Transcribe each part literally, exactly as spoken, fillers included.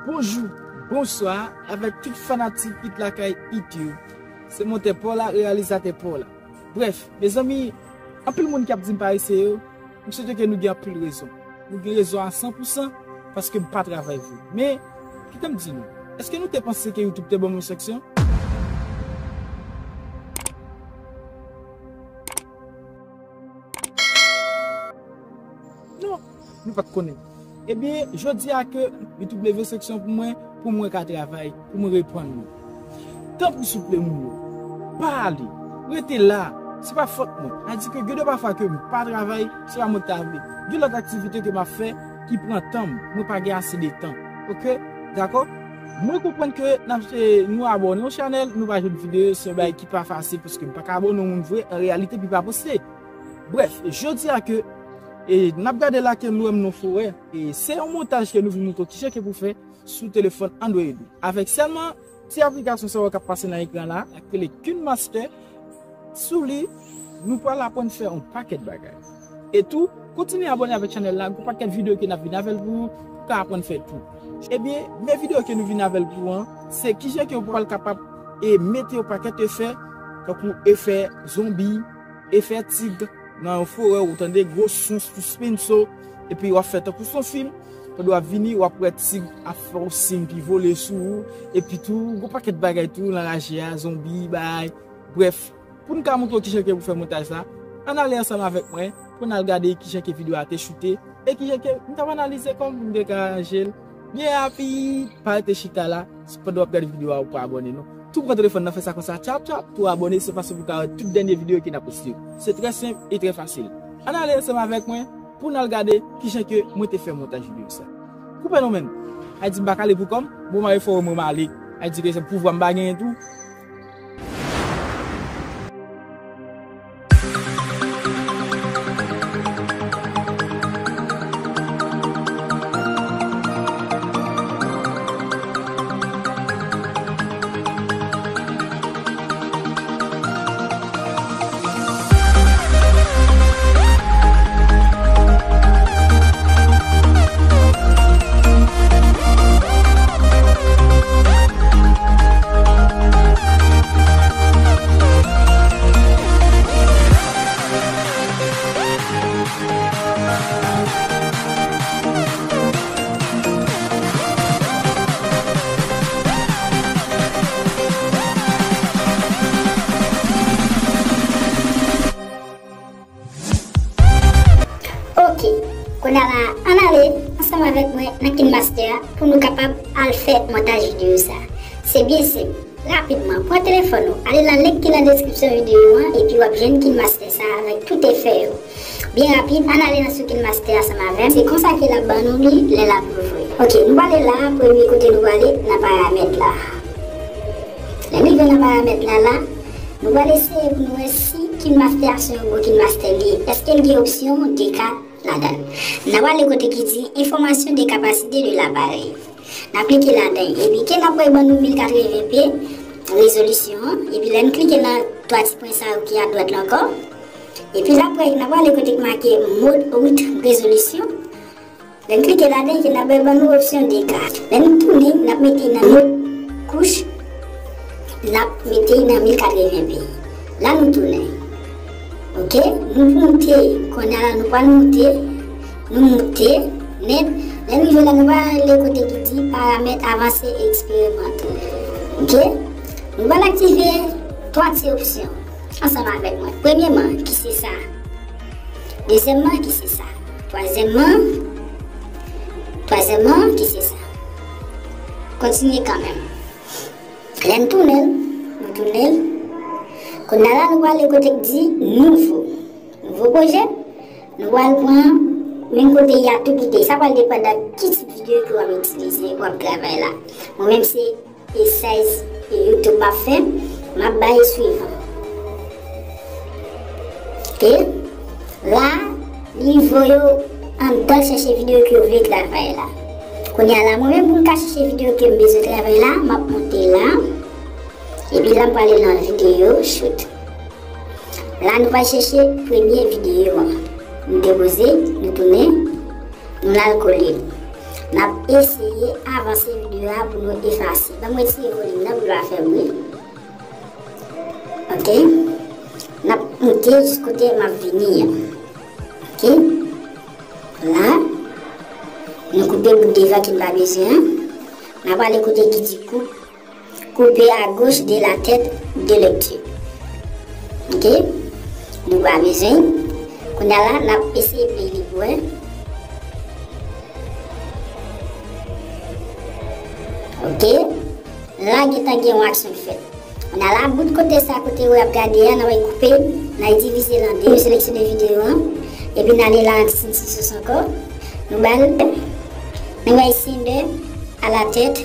Bonjou, bonswa avèk tout fanatik It Lakay It yo. Se montè pa w la, reyalizatè pa w la. Brèf, mezanmi, anpil moun k ap di m parese yo, m swete ke nou gen anpil rezon. Nou gen rezon a san pou san paske m pa travay vre. Men, kite m di nou, èske nou te panse ke YouTube te ban mwen sanksyon? Non, nou pa t konnen. Ebyen, jodi a ke YouTube leve sanksyon pou mwen, pou mwen ka travay, pou mwen reprann mwen. Tanpri souple moun yo, pa ale, rete la, se pa fòt mwen. A di ke gen de pafwa ke m pa travay, se pa mwen ki ta vle. Gen lòt aktivite ke m ap fè ki pran tan m, mwen pa gen ase de tan. Oke? Dakò? Mwen konprann ke n ap, eh, nou abòne yon chanèl, nou pa jwenn videyo, se yon bagay ki pa fasil paske m pa ka abòne yon moun vre, an reyalite, epi pa poste. Brèf, jodi a ke, e, n ap gade la ke nou wè m nan forè, e se yon montaj ke nou vin montre w kijan ke pou fè sou telefòn Android ou. Avèk sèlman ti aplikasyon sa yo k ap pase nan ekran la, k rele KineMaster, sou li, nou pral aprann fè yon pakèt bagay. E tou, kontinye abòne avèk chanèl la, gon pakèt videyo ke n ap vin avè l pou ou, pou ka aprann fè tou. Ebyen, men videyo ke nou vin avè l pou ou an, se kijan ke ou pral kapab e mete yon pakèt efè, tankou efè zonbi, efè tig nan yon forè, ou tande gwo son sispanso, epi w ap fè tankou se yon fim, pandan w ap vini, w ap wè tig ap fè yon siy ki vole sou ou, epi tou, gon pakèt bagay tou, nan raje a, zonbi, bay, brèf, pou n ka montre w kijan ke pou fè montaj la, ann ale ansanm avèk mwen, pou n al gade kijan ke videyo a te choute, e kijan ke m t ap analize kòm m te ka ranje l byen rapid, pa rete chita la, pandan w ap gade videyo a, ou pa abòne non. Tou pran telefòn nan, fè sa konsa, tchap, tchap, pou abòne, se fason pou ka wè tout dènye videyo ke n ap poste yo. Se trè senp e trè fasil. Ann ale ansanm avèk mwen pou n al gade kijan ke mwen te fè montaj videyo sa. Koupe non menm. Ay di m pa kale pou kò m, bon, m ale fò mwen m ale. Ay di ke se pouvwa m pa genyen tou. Ok, kounye a la, ann ale ansanm avèk mwen nan KineMaster a pou nou kapab al fè montaj videyo sa. Se byen senp. Rapidman, pran telefòn ou, ale nan link ki nan deskripsyon videyo an, epi w ap jwenn KineMaster sa avèk tout efè yo. Byen rapid, ann ale nan sou KineMaster ansanm avè m. Se konsa ke l ap ban nou li lè l ap louvri. Ok, nou prale la, premye kote nou prale, nan paramèt la. Lè nou rive nan paramèt la, la, nou pral eseye pou nou wè si KineMaster a se yon bon KineMaster li ye. Èske l gen opsyon de K ladan l? N a prale kote ki di enfòmasyon de kapasite de laparèy. N ap klike ladan l. Epi ke n ap wè ban nou mil katreven p rezolisyon an. Epi lè n klike nan twa ti pwen sa yo ki adwat la ankò. Epi l ap wè, n ap prale kote ki make mode haute résolution. Lè n klike ladan l, ke n ap wè ban nou opsyon de K. Lè n tounen, n ap mete nan mode couche. N ap mete nan mil katreven p. La nou tounen. Ok, nou moute. Kounye a la, nou pral moute. Nou moute nèt. Lè nou rive la, nou pral ale kote ki di paramèt avanse e eksperimantal. Ok, nou pral aktive twa ti opsyon ansanm avèk mwen. Premyèman, ki se sa. Dezyèmman, ki se sa. Twazyèmman, twazyèmman, ki se sa. Kontinye kanmenm. Lè n tounen l, nou tounen l. Kounye a la, nou prale kote k di nouvo. Nouvo pwojè. Nou pral pran menm kote y a tou kite. Sa pral depann de ki tip videyo ke w ap itilize, w ap travay la. Mwen menm se esèz YouTube m ap fè, m ap bay swivan. Ok. La, li voye w anndan chèche videyo ke w vle travay la. Kounye a la, mwen menm pou m ka chèche videyo ke m bezwen travay la, m ap monte la. Epi la, m prale nan videyo shoot. La, nou pral chèche premye videyo an. Nou depoze, nou tounen, nou al kole. N ap eseye avanse videyo a pou nou efase. Ban m retire volim nan pou l pa fè bri. Ok. N ap moute jis kote m ap vini an. Ok. La, nou koupe bout devan ki n pa bezwen an. N ap ale kote ki di koup, couper à gauche de la tête de lecture. Ok? Nou pa bezwen. Kounye a la, n ap eseye play li pou wè. Ok? La, gentan gen yon aksyon k fèt. Kounye a la, bout kote sa, kote w ap gade a, n ap koupe, n ap divize l an de, nou seleksyone videyo an, epi n ale la an ti sous ankò. Nou ba l, nou bay sender à la tête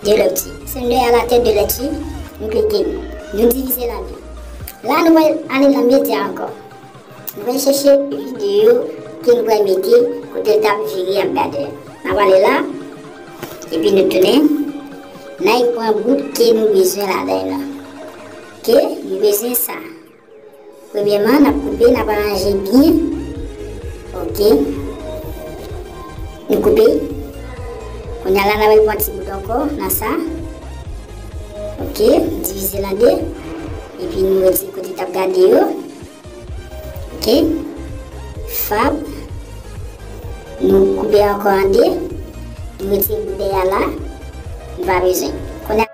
de lecture. Sender à la tête de lecture, nou klike. Nou divize l an de. La, nou pral ale nan medya ankò. Nou pral chèche videyo ke nou pral mete kote l t ap vire ap gade. N ap ale la, epi nou tounen. N al pran bout ke nou bezwen ladan l lan. Ok, nou bezwen sa. Premyèman, n ap koupe, n ap aranje byen. Ok. Nou koupe. Kounye a la, n ap pran ti bout ankò nan sa. Ok, divize l an de. Epi nou retire kote t ap gade yo. Ok. Fab. Nou koupe ankò an de. Nou retire bout dèyè a la. Nou pa bezwen. Kounye a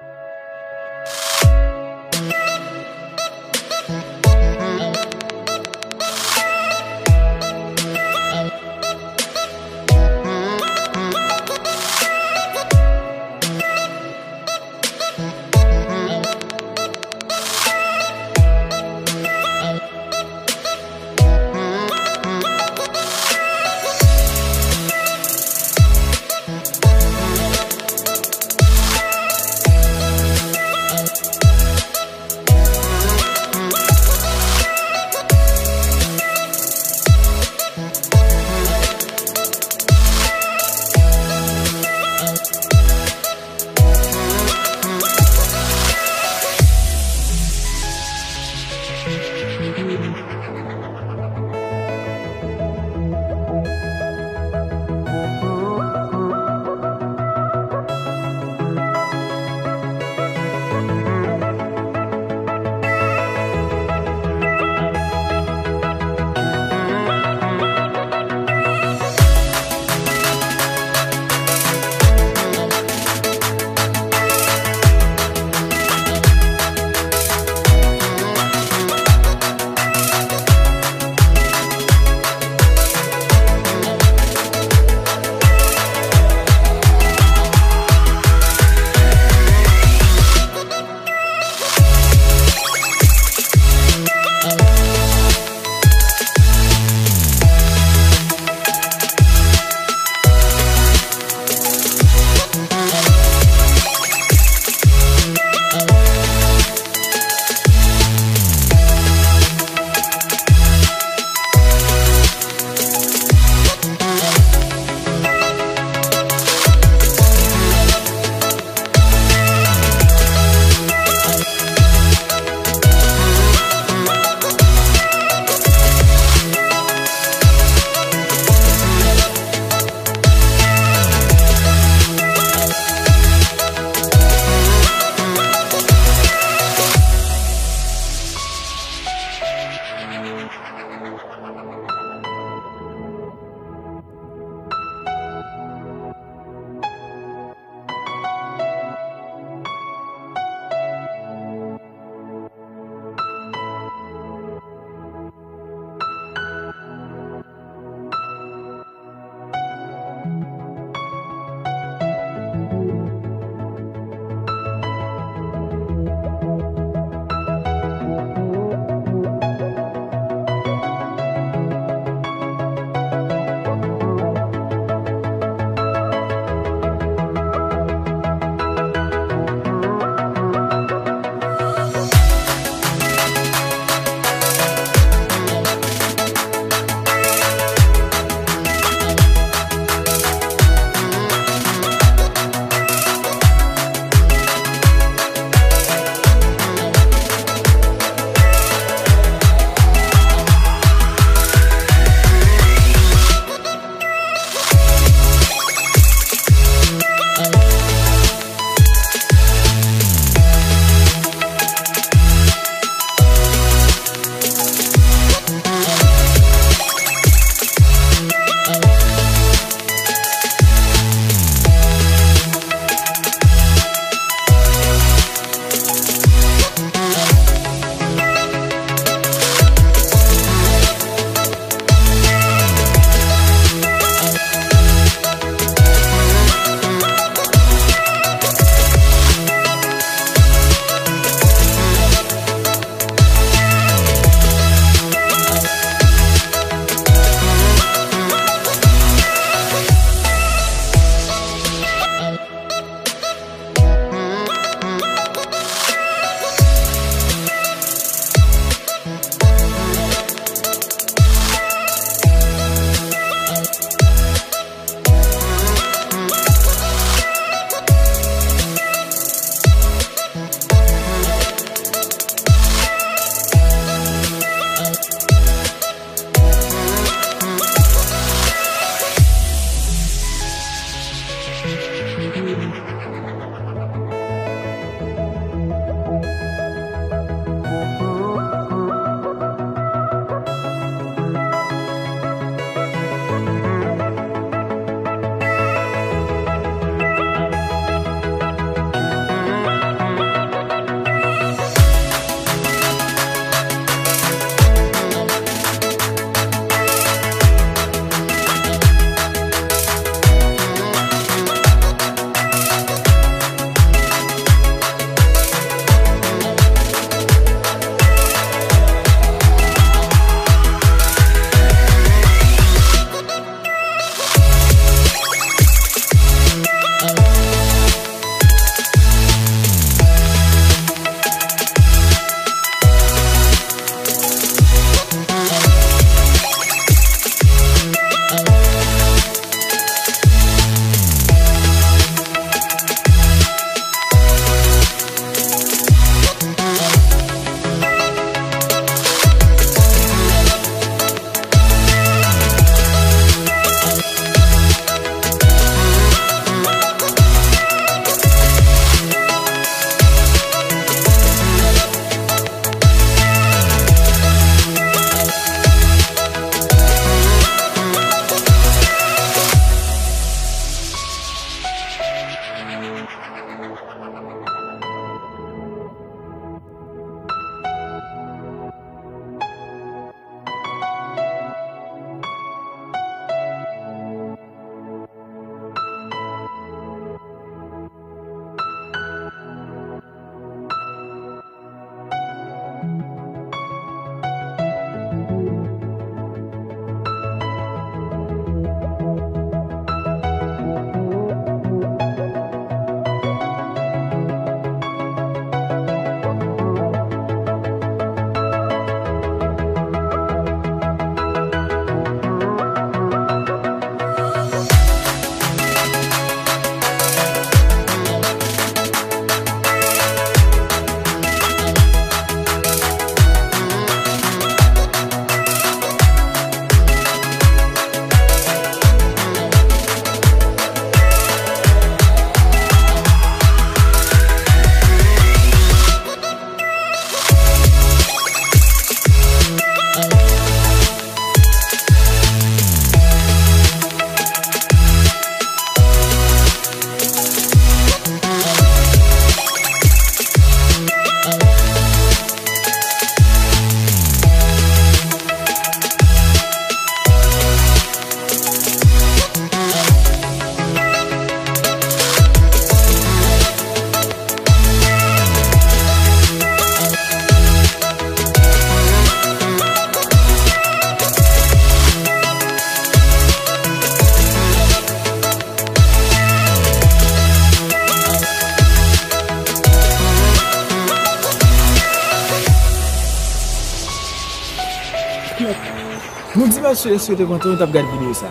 Nou di mèsi dèske w te pran tan w t ap gade videyo sa.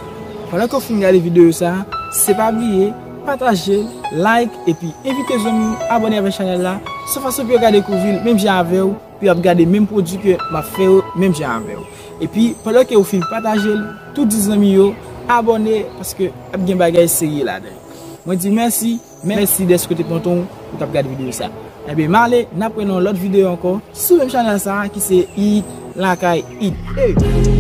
Pandan ke w fin gade videyo sa, se pa bliye pataje l, like, epi envite zanmi w abòne avèk chanèl la, se fason pou yo ka dekouvri l menm jan avè w, pou y ap gade menm pwodui ke m ap fè yo menm jan avè w. Epi pandan ke w fin pataje l, tou di zanmi yo abòne, paske ap gen bagay serye ladan. Mwen di mèsi, mèsi dèske w te pran tan w pou w t ap gade videyo sa. Ebyen m ale, n ap wè nan lòt videyo ankò sou menm chanèl sa ki se It Lakay It. Hey!